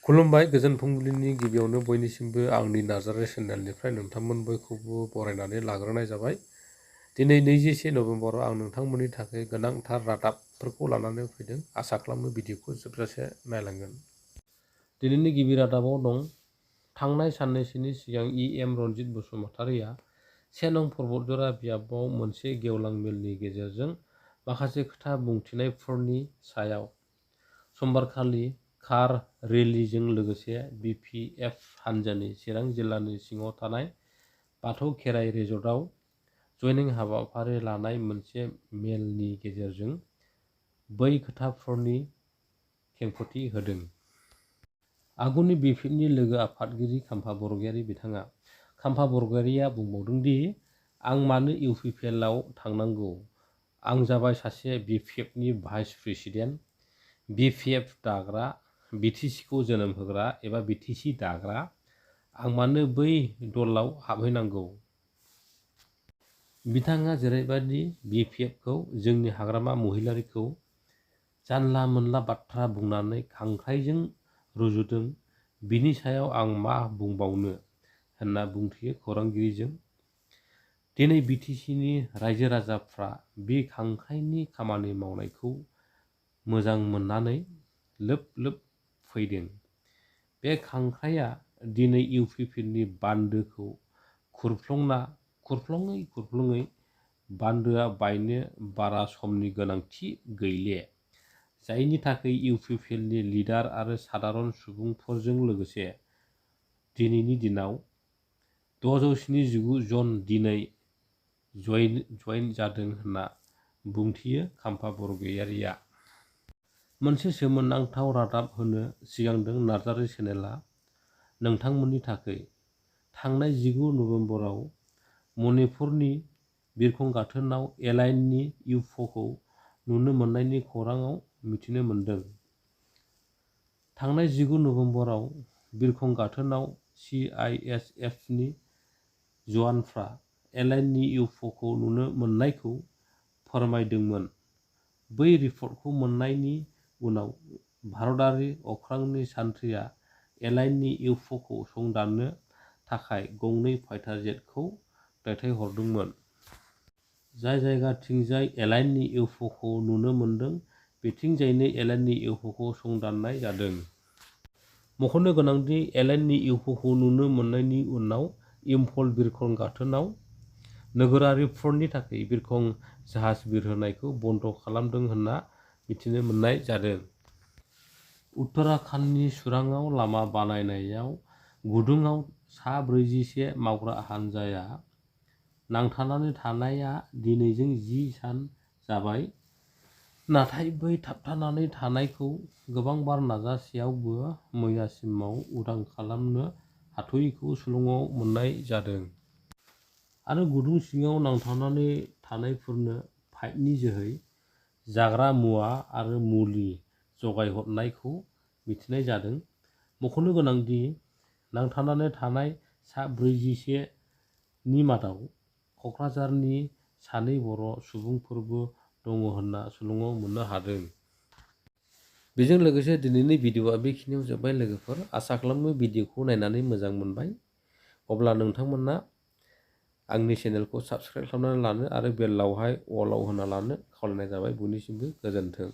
खुलुमबाय गोजोन फुंबिलिनि गिबियावनो बयनिसिमबो आंनि नार्जारि चेनेलनिफ्राय नोंथांमोन बयखौबो बरायनानै लाग्रोनाय जाबाय। दिनै 21 नभेम्बराव आं नोंथांमोननि थाखाय गोनांथार रादाबफोरखौ लानानै फैदों। आसा खालामो भिडिअखौ जोबजासे नायलांगोन। दिनैनि गिबि रादाबाव दं थांनाय साननैसोनि सिगां EM रनजित बसुमतारिया 1 नं पर्बतजरा बियाबाव मोनसे गेवलां मेलनि गेजेरजों माखासे खोथा बुंथिनायफोरनि सायाव समबारखालि कार रेलीजों लोगोसे BPF हानजानि चिरां जिल्लानि सिङाव थानाय बाथौ खेराइ रिजर्टआव जयनिं हाबाफारि लानाय मोनसे मेलनि गेजेरजों बै खोथाफोरनि खेंफोरथि होदों। आगुनि BPFनि लोगो आफादगिरि खाम्फा बरगयारी बिथाङा खाम्फा बरगयारीया बुंबावदों दि आं मानो UPPLआव थांनांगौ? आं जाबाय सासे BPFनि भाइस प्रेसिडेन्ट, BPF दाग्रा, BTCखौ जोनोम होग्रा एबा BTC दाग्रा। आं मानो बै दलाव हाबहैनांगौ? बिथाङा जेरैबायदि BPFखौ जोंनि हाग्रामा महिलारिखौ जानला मोनला बाथ्रा बुंनानै खांख्राइजों रुजुदों बिनि सायाव आं मा बुंबावनो होनना बुंथियो खौरांगिरिजों। दिनै BTCनि रायजो राजाफ्रा बे खांख्राइनि खामानि मावनायखौ मोजां मोननानै लोब लोब फैदों। बे खांख्राइया दिनै UPPनि बान्दोखौ खुरफ्लङै बान्दोआ बायनो बारा समनि गोनांथि गैले, जायनि थाखाय UPPनि लिडार आरो सादारन सुबुंफोरजों लोगोसे दिनैनि दिनाव 679 जन दिनै जइन जादों होनना बुंथियो खाम्फा बरगयारीया। मोनसे सोमोनांथाव रादाब होनो सिगांदों नार्जारि चेनेलआ नोंथांमोननि थाखै। थांनाय 19 नभेम्बराव मणिपुरनि बिरखं गाथोनाव एलाइननि UFOखौ नुनो मोननायनि खौराङाव मिथिनो मोन्दों। थांनाय 19 नभेम्बराव बिरखं गाथोनाव CISFनि जवानफ्रा एलाइननि UFOखौ नुनो मोननायखौ फोरमायदोंमोन। बै रिपर्टखौ मोननायनि उनाव भारतारि अख्रांनि सान्थ्रिया एलाइननि UFOखौ संदाननो थाखाय गंनै फाइटार जेटखौ दैथायहरदोंमोन। जाय जायगाथिंजाय एलाइननि UFOखौ नुनो मोनदों बेथिंजायनो एलाइननि UFOखौ संदाननाय जादों। मख'नो गोनांदि एलाइननि UFOखौ नुनो मोननायनि उनाव इम्फल बिरखं गाथोनाव नोगोरारिफोरनि थाखाय बिरखं जाहाज बिरहोनायखौ बन्द' खालामदों होनना मिथिनो मोननाय जादों। उत्तराखन्डनि सुराङाव लामा बानायनायाव गुदुङाव सा 41 मावग्रा हानजाया नांथानानै थानाया दिनैजों 10 सान जाबाय। नाथाय बै थाबथानानै थानायखौ गोबांबार नाजासेयावबो मैयासिमाव उदां खालामनो हाथ'यैखौ सुलुङाव मोननाय जादों। आरो गुदुं सिङाव नांथानानै थानायफोरनो पाइपनि जोहै जाग्रा मुवा आरो मुलि जगायहरनायखौ मिथिनाय जादों। मख'नो गोनांदि नांथानानै थानाय सा 41 नि मादाव क'क्राझारनि 2 बर' सुबुंफोरबो दङ होनना सुलुङाव मोननो हादों। बेजों लोगोसे दिनैनि भिडिअआ बेखिनियाव जोब्बाय लोगोफोर। आसा खालामो भिडिअखौ नायनानै मोजां मोनबाय। अब्ला नोंथांमोना आंनि चेनेलखौ साबस्क्राइब खालामनानै लानो आरो बेलावहाय अलाव होना लानो खावलायनाय जाबाय। बयनिसिमबो गोजोन्थों।